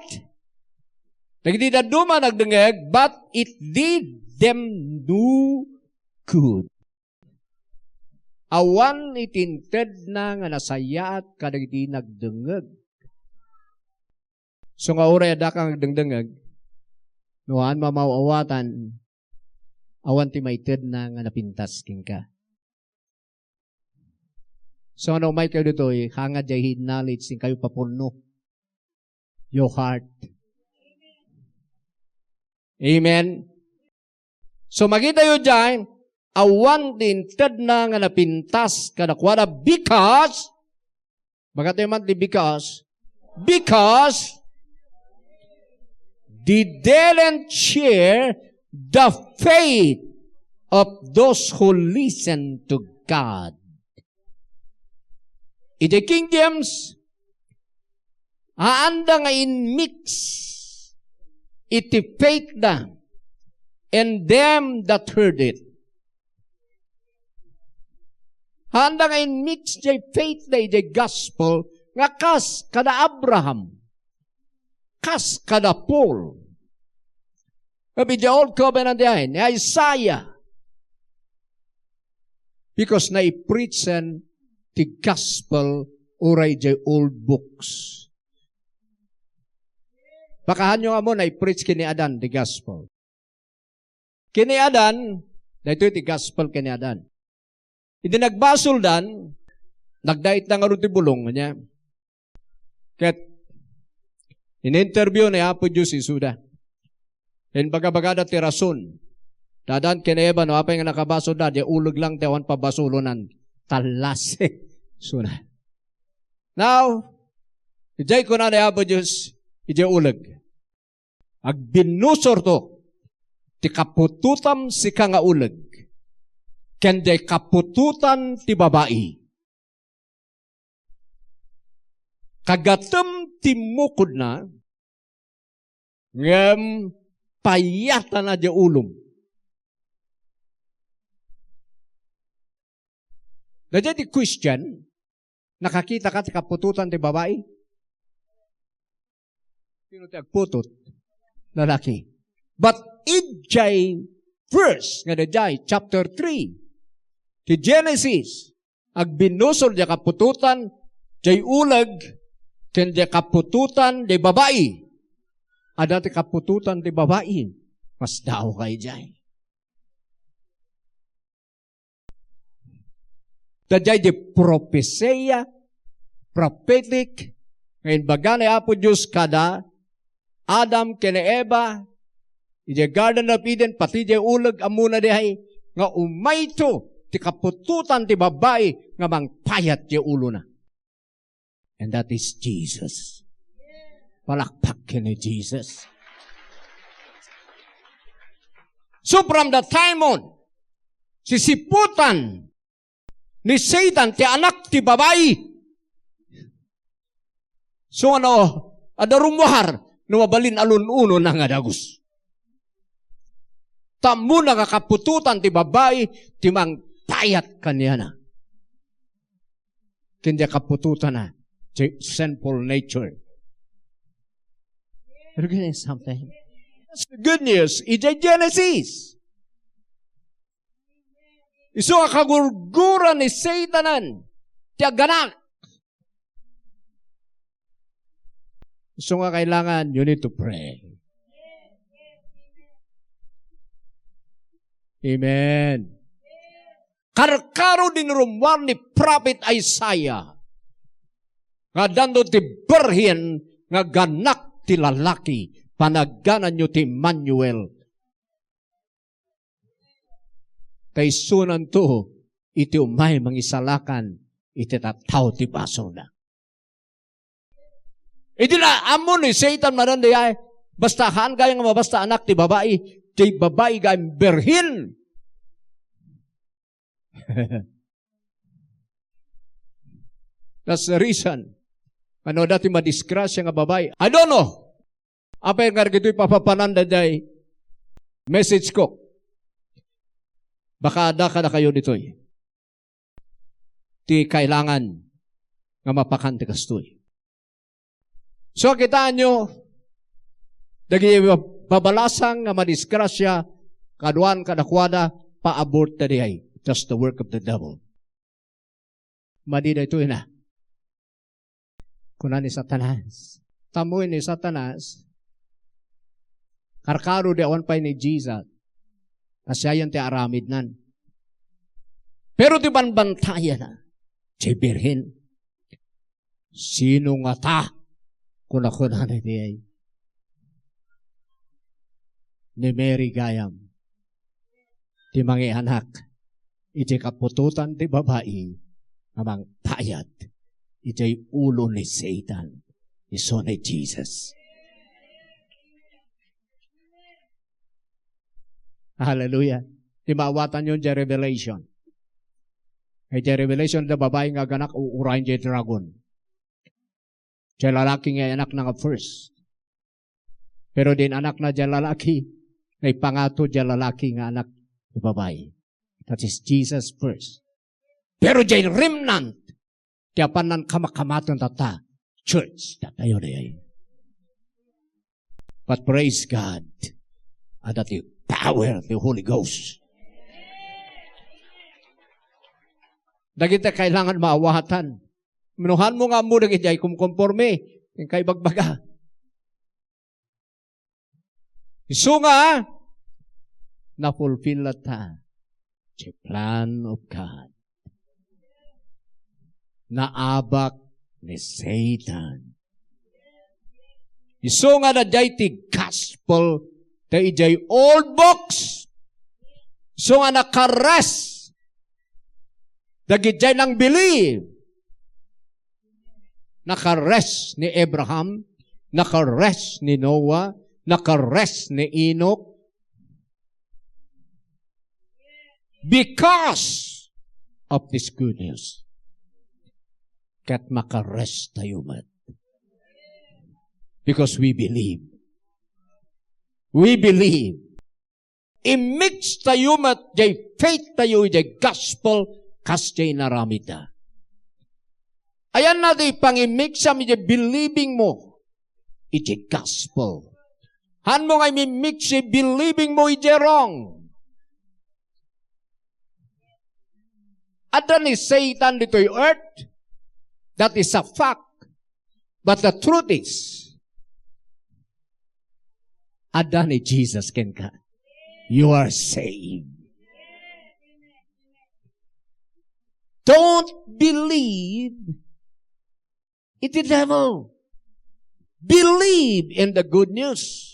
dagiti dadduma nagdengngeg, but it did them no good. Awan iti intedna nga nasayaat kadagiti nagdengngeg. So nga uray addaka nga agdengdengngeg, no, haan mamaw-awatan, awan ti maitedna nga napintas kenka. So, no umaykayo ditoy, hanga diay knowledge, inkayo papunno your heart. Amen. So, makitayo diay, awan ti intedna nga napintas kadakuada because, baga tayo man ti because, because they didn't share the faith of those who listen to God. Iti King James, haanda nga inmix iti faith da and them that heard it. Haanda nga inmix jay faith da iti gospel nga kas kada Abraham, kas kada Paul. Iti Old Covenant diay, ni Isaiah. Because naipreachen ti gospel uray jay old books. Pakahanyo nga mo na i-preach ken ni Adan ti gospel. Ken ni Adan, daytoy ti gospel ken ni Adan. Idi nagbasoldan, nagdaitda ngarud ti bulong, ania? Ket in-interview ni Apo Dios isuda. Imbagabagada ti rason. Ti Adan ken Eva, no apay nga nakabasolda, di uleg lang ti awan pabasolon. Tallas. Isuna. Now, idiay kuna ni Apo Dios, idiay uleg. Agbinnusorto ti kaputotam, sika nga uleg, ken diay kaputotan ti babai. Kagatem ti mukodna, ngem payatana diay ulom. Daydiay ti question, nakakita ka ti kaputotan ti babai? Sino ti agputot? Lalaki. But idiay verse nga daydiay, chapter three, ti Genesis, agbinusor diay kaputotan, diay uleg, ken diay kaputotan, diay babai. Adda ti kaputotan ti babai, masdaaw ka idiay. Daydiay di propesia, prophetic, nga imbaga ni Apo Dios kada Adam ken Eva, idiay Garden of Eden, pati idiay uleg, ammona diay, nga umayto ti kaputotan ti babai nga mangpayat diay ulona. And that is Jesus. Palakpak ken ni Jesus. So from that time on, sisiputan ni Satan ti anak ti babai. So ano, adda rummuar no mabalin a lun-unona nga dagus. Ta ammona nga kaputotan ti babai ti mangpayat kaniana. Ken diay kaputotana, ti sinful nature. Are you getting something? That's the good news. Idiay Genesis. Isu nga kagurguran ni Satanan, ti aganak. Isu nga kailangan, you need to pray. Amen. Karkaro din rummuar ni Prophet Isaiah nga addanto ti birhen nga aganak ti lalaki, panagananyo ti Emmanuel. Ta isunanto iti umay mangisalakan iti tattao ti basolna. Idi na, ammo ni Satan manen diay, basta haan gayam nga mabasta anak ti babai, ti babai gayam birhen. That's the reason. Ano dati madisgrasya nga babai? I don't know. Apay nga dagitoy papapanan daydiay message ko. Baka adda kadakayo ditoy ti kailangan nga mapakan ti kastoy. So, kitaenyo, dagiti babalasang nga madisgrasya, kaduan kadakuada, paabort daydiay. Just the work of the devil. Madi daytoy na. Kuna ni Satanas. Tammuin ni Satanas, karkaro di awan pay ni Jesus. Kasiayen ti aramidnan. Pero ti banbantayana, ti birhen. Sino ngata? Kuna-kuna na diay ni Mary gayam ti mangianak iti kaputotan ti babai nga mangpayat iti ulo ni Satan, isu ni Jesus. Hallelujah. Ti maawatanyo diay Revelation. Iti Revelation, da babai nga aganak, uurayen diay dragon. Diay lalaki nga inanakna nga first. Pero din anakna diay lalaki, naipangato diay lalaki nga anak ti babai. That is Jesus first. Pero diay remnant, ti apan nan kamakamaten tatta, church, datayo diay. But praise God, adda ti power ti Holy Ghost. Dagiti kailangan maawatan. Manuhan mo nga ammo dagiti ay kumkonforme ken kaibagbaga. Isu nga, na-fulfill latta ti plan of God. Naabak ni Satan. Isu nga na diay ti gospel, ta idiay old books. Isu nga nakarest dagiti ay nang believe. Nakarest ni Abraham, nakarest ni Noah, nakarest ni Enoch. Because of this good news. Ket makarest tayo met. Because we believe. We believe. I-mix tayo met jay faith tayo jay gospel kas jay inaramidda. Ayanna ti pangimixam iti believing mo iti gospel. Hanmo nga imimix ti believing mo iti wrong. Adda ni Satan ditoy earth. That is a fact. But the truth is, adda ni Jesus kenka. You are saved. Don't believe iti devil. Believe in the good news.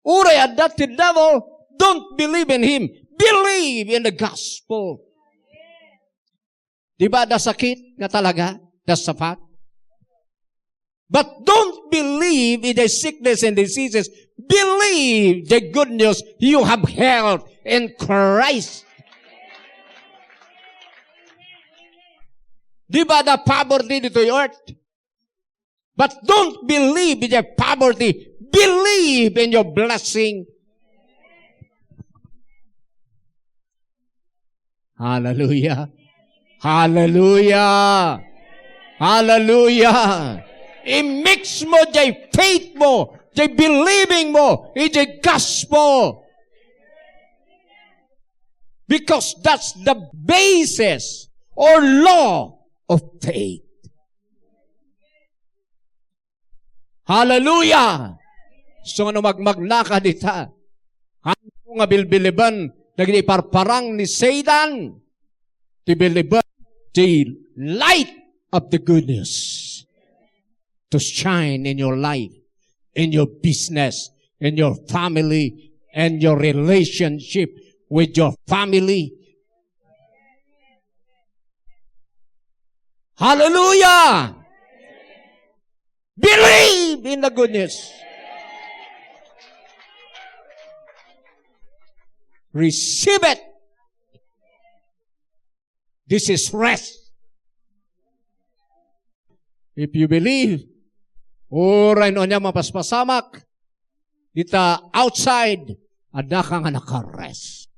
Uray adda ti devil, don't believe in him. Believe in the gospel. Di ba adda sakit nga talaga? That's a fact. But don't believe in the sickness and diseases. Believe the good news. You have health in Christ. Di ba adda poverty ditoy earth? But don't believe in your poverty. Believe in your blessing. Hallelujah. Hallelujah. Hallelujah. I-mix mo jay faith mo, jay believing mo, iti gospel. Because that's the basis or law of faith. Hallelujah! So, nga no magmagnaka dita, hanmo nga bilbiliben dagiti parparang ni Satan, ti billiben ti light of the good news to shine in your life, in your business, in your family, and your relationship with your family. Hallelujah! Believe in the good news. Receive it. This is rest. If you believe, uray no ania mapaspasamak, dita outside, adda ka nga nakarest.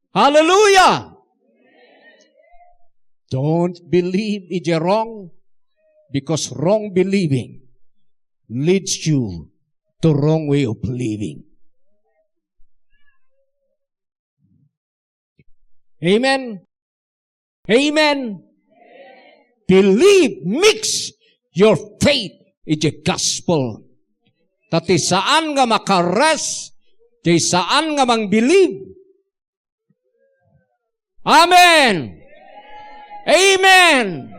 Hallelujah! Don't believe iti wrong, because wrong believing leads you to wrong way of living. Amen. Amen. Believe, mix your faith iti gospel. Ta ti saan nga makarest, ti saan nga mangbilib. Amen. Amen.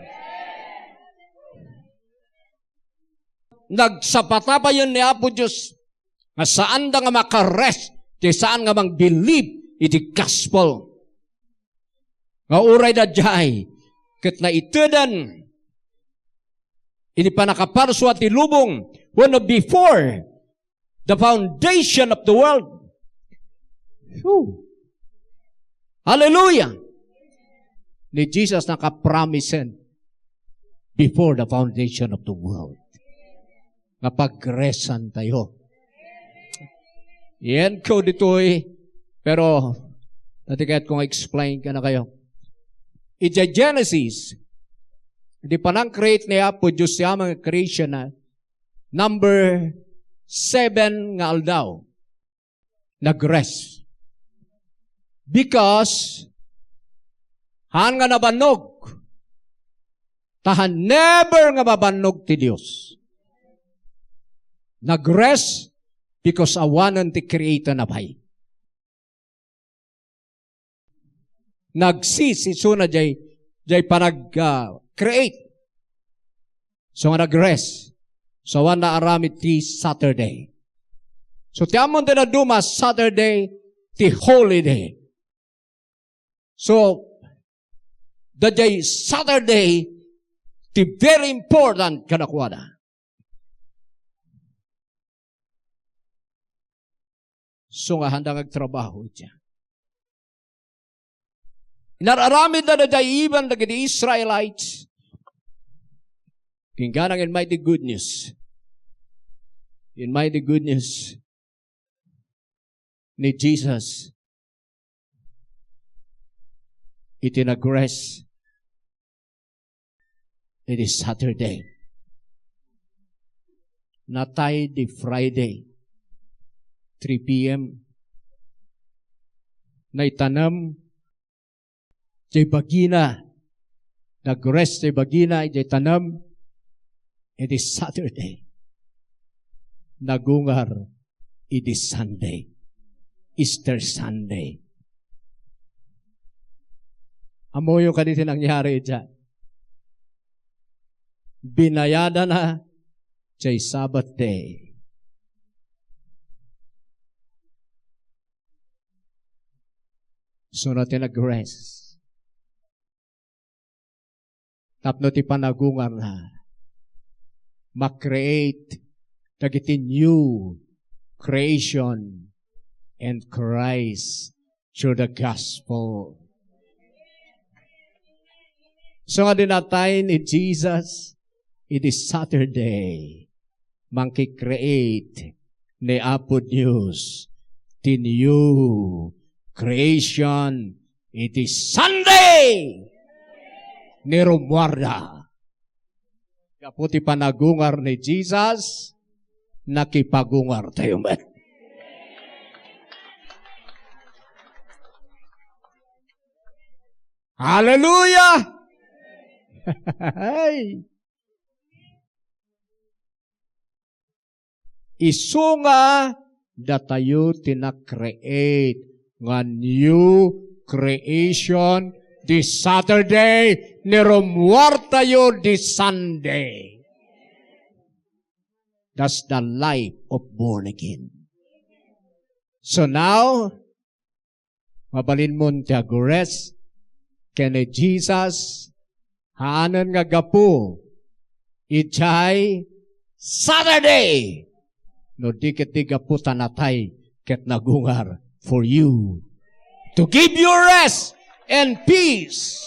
Nagsapata payen ni Apo Dios nga saanda nga makarest ti saan nga mangbilib iti gospel. Nga uray daydiay ket naiteden iti pannakaparsua ti lubong wenno before the foundation of the world. Whew. Hallelujah! Ni Jesus nakapromisen before the foundation of the world nga pagresan tayo. Yan ko ditoy, pero natiket kong explain ka na kayo. Iti Genesis, di panang create ni Apo Diyos ti amang creation na number seven nga aldaw. nag-rest. Because, haan nga nabannog. Ta haan never nga mabannog ti Dios. Nag-rest because awanen ti creator na pay. Nagsis isuna jay, jay panag, ah, create. So nga nag-rest. So, awan naaramid ti Saturday. So, ti ammon ti dadduma, Saturday, ti holiday. So, dayjay Saturday, ti very important kadakuada. So nga, haanda nga agtrabaho idiay. Inar-aramid na dayjay iban dagiti Israelites. Ingganang in mighty good news. In mighty good news ni Jesus. Iti nag-rest iti Saturday. Natay di Friday, three P M. Naitanem jay bagina, nag-rest jay bagina, jay tanem, iti Saturday. Nagungar iti Sunday, Easter Sunday. Ammoyo kadi ti nangyari idiay? Binayadana jay Sabbath day. Isuna ti nag-rest. Tapno ti panagungarna, ma-create dagiti new creation in Christ through the gospel. So nga dinatay ni Jesus, iti Saturday, mangki-create ni Apo Dios ti new creation iti Sunday ni rumuarda. Gapu ti panagungar ni Jesus, nakipagungartayo met. Hallelujah! Ay! Isu nga datayo ti na-create nga new creation this Saturday, ni rumuartayo this Sunday. That's the life of born again. So now, mabalinmon ti agrest ken ni Jesus, haanen nga gapu idiay Saturday, no di ket ti gapu ta natay ket nagungar for you, to give you rest and peace.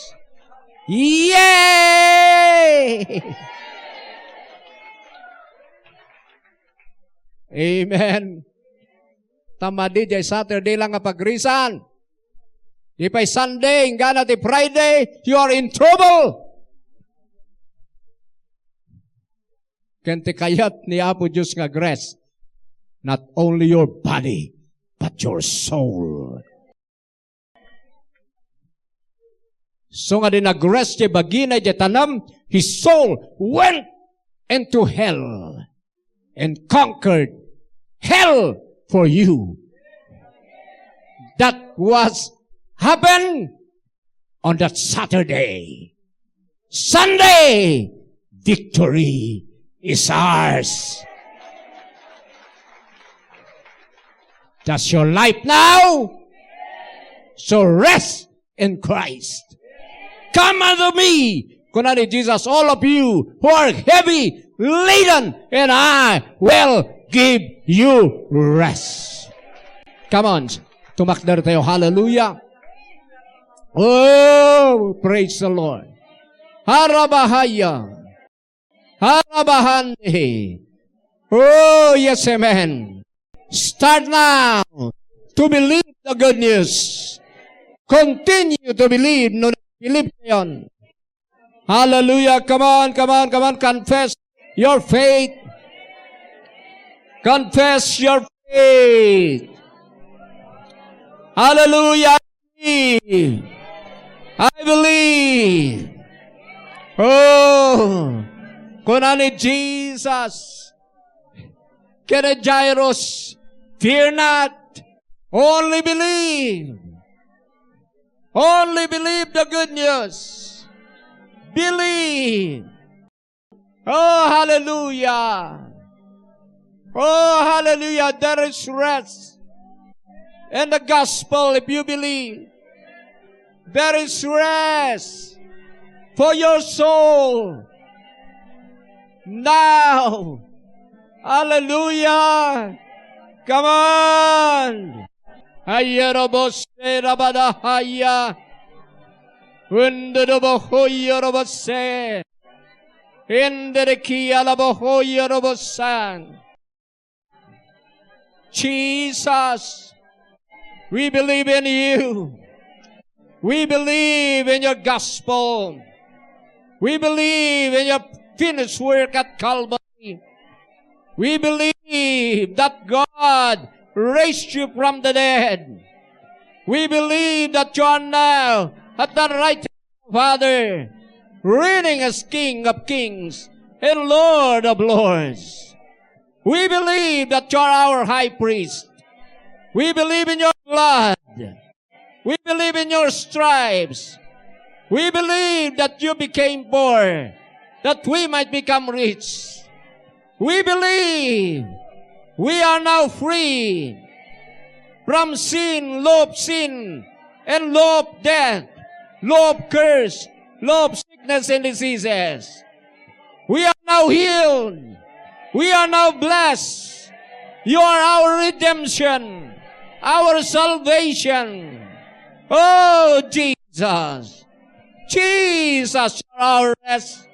Yay! Amen. Ta madi jay Saturday lang nga pagrisan. Di pay Sunday, inggana ti Friday, you are in trouble. Ken ti kayat ni Apo Dios nga agrest, not only your body, but your soul. So nga di nagrest ti bagina iti tanem, his soul went into hell and conquered hell for you. That was happened on that Saturday. Sunday, victory is ours. That's your life now. So rest in Christ. "Come unto me," kuna ni Jesus, "all of you who are heavy laden, and I will give you rest." Come on, tumakder tayo. Hallelujah. Oh, praise the Lord. Harabahaya. Harabahande. Oh, yes, amen. Start now to believe the good news. Continue to believe no believe yon. Hallelujah. Come on, come on, come on. Confess your faith. Confess your faith. Hallelujah. I believe. I believe. Oh, kuna ni Jesus ken Jairus, "Fear not, only believe." Only believe the good news. Believe. Oh, hallelujah. Oh, hallelujah. There is rest in the gospel if you believe. There is rest for your soul. Now. Hallelujah. Come on. Hayarabose rabadahaya. Undudubohoyarabose. Indirikialabohoyarabosan. Jesus, we believe in you. We believe in your gospel. We believe in your finished work at Calvary. We believe that God raised you from the dead. We believe that you are now at the right hand of Father, reigning as King of kings and Lord of lords. We believe that you are our high priest. We believe in your blood. We believe in your stripes. We believe that you became poor, that we might become rich. We believe we are now free from sin, law of sin, and law of death, law of curse, law of sickness and diseases. We are now healed. We are now blessed. You are our redemption, our salvation. Oh, Jesus. Jesus, you're our rest.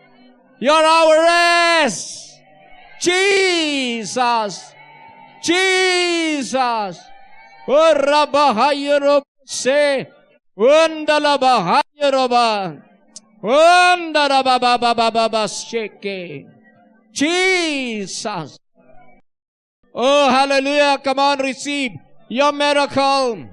You're our rest. Jesus. Jesus. Oh, Rabahayro se. Unda la bahaya roba. Unda la ba ba ba ba ba ba shake. Jesus. Oh, hallelujah. Come on, receive your miracle.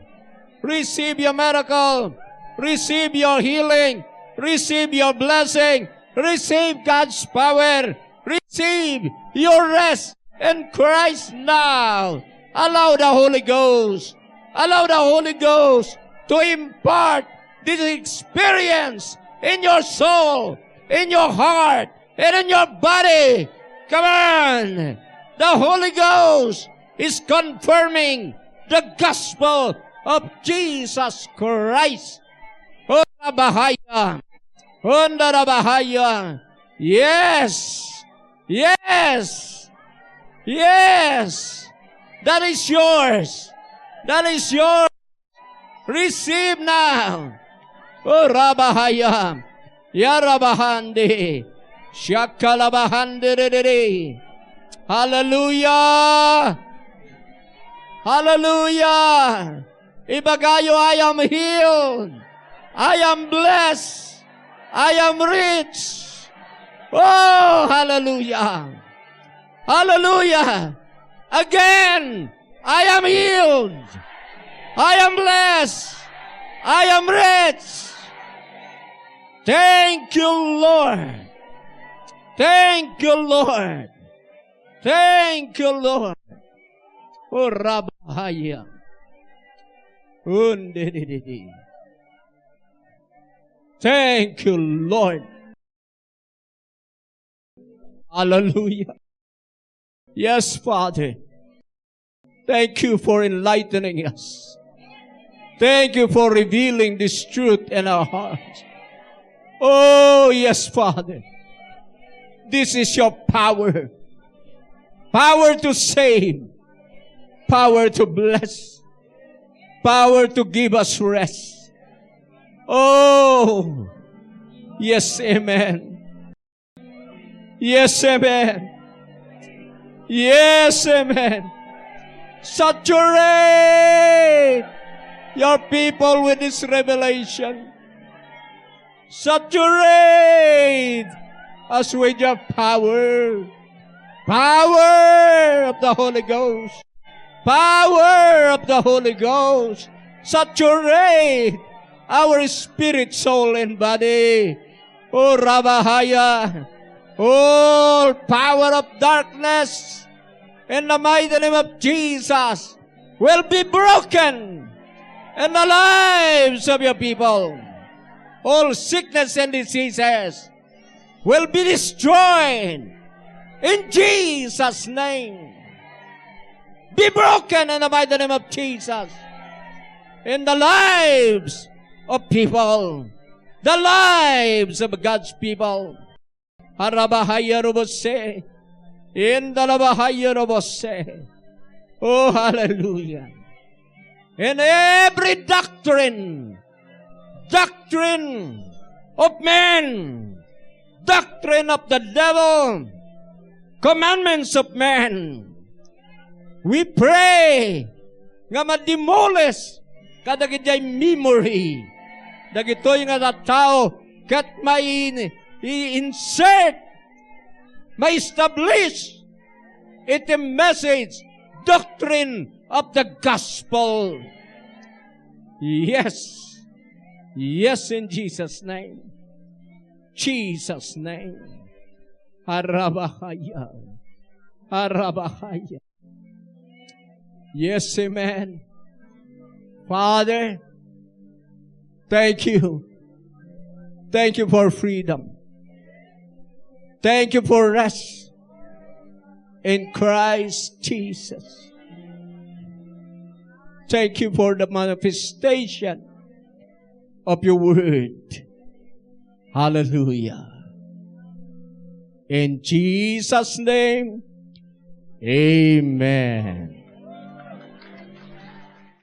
Receive your miracle. Receive your healing. Receive your blessing. Receive God's power. Receive your rest in Christ now. Allow the Holy Ghost. Allow the Holy Ghost to impart this experience in your soul, in your heart, and in your body. Come on. The Holy Ghost is confirming the gospel of Jesus Christ. Ora bahaya. Honda bahaya. Yes. Yes. Yes. That is yours. That is yours. Receive now. Oh, Rabahaya. Ya Rabahandi. Shakalabahandi. Hallelujah. Hallelujah. Ibagayo, "I am healed. I am blessed. I am rich." Oh, hallelujah. Hallelujah. Again, "I am healed. I am blessed. I am rich." Thank you, Lord. Thank you, Lord. Thank you, Lord. Oh, Rabahaya. Undidididi. Thank you, Lord. Hallelujah. Yes, Father. Thank you for enlightening us. Thank you for revealing this truth in our hearts. Oh, yes, Father. This is your power. Power to save. Power to bless. Power to give us rest. Oh, yes, amen. Yes, amen. Yes, amen. Saturate your people with this revelation. Saturate us with your power. Power of the Holy Ghost. Power of the Holy Ghost. Saturate our spirit, soul, and body. O Rabahaya, all power of darkness, in the mighty name of Jesus, will be broken in the lives of your people. All sickness and diseases will be destroyed in Jesus' name. Be broken in the mighty name of Jesus. In the lives of people, the lives of God's people. Arabahaya robose. In the Labahaya robose. Oh, hallelujah. In every doctrine, doctrine of men, doctrine of the devil, commandments of men, we pray nga madimolish kadagiti memory dagitoy nga tattao ket mai-, i-insert, ma-establish iti message, doctrine of the gospel. Yes. Yes, in Jesus' name. Jesus' name. Arabahaya. Arabahaya. Yes, amen. Father, thank you. Thank you for freedom. Thank you for rest in Christ Jesus. Thank you for the manifestation of your word. Hallelujah. In Jesus' name, amen.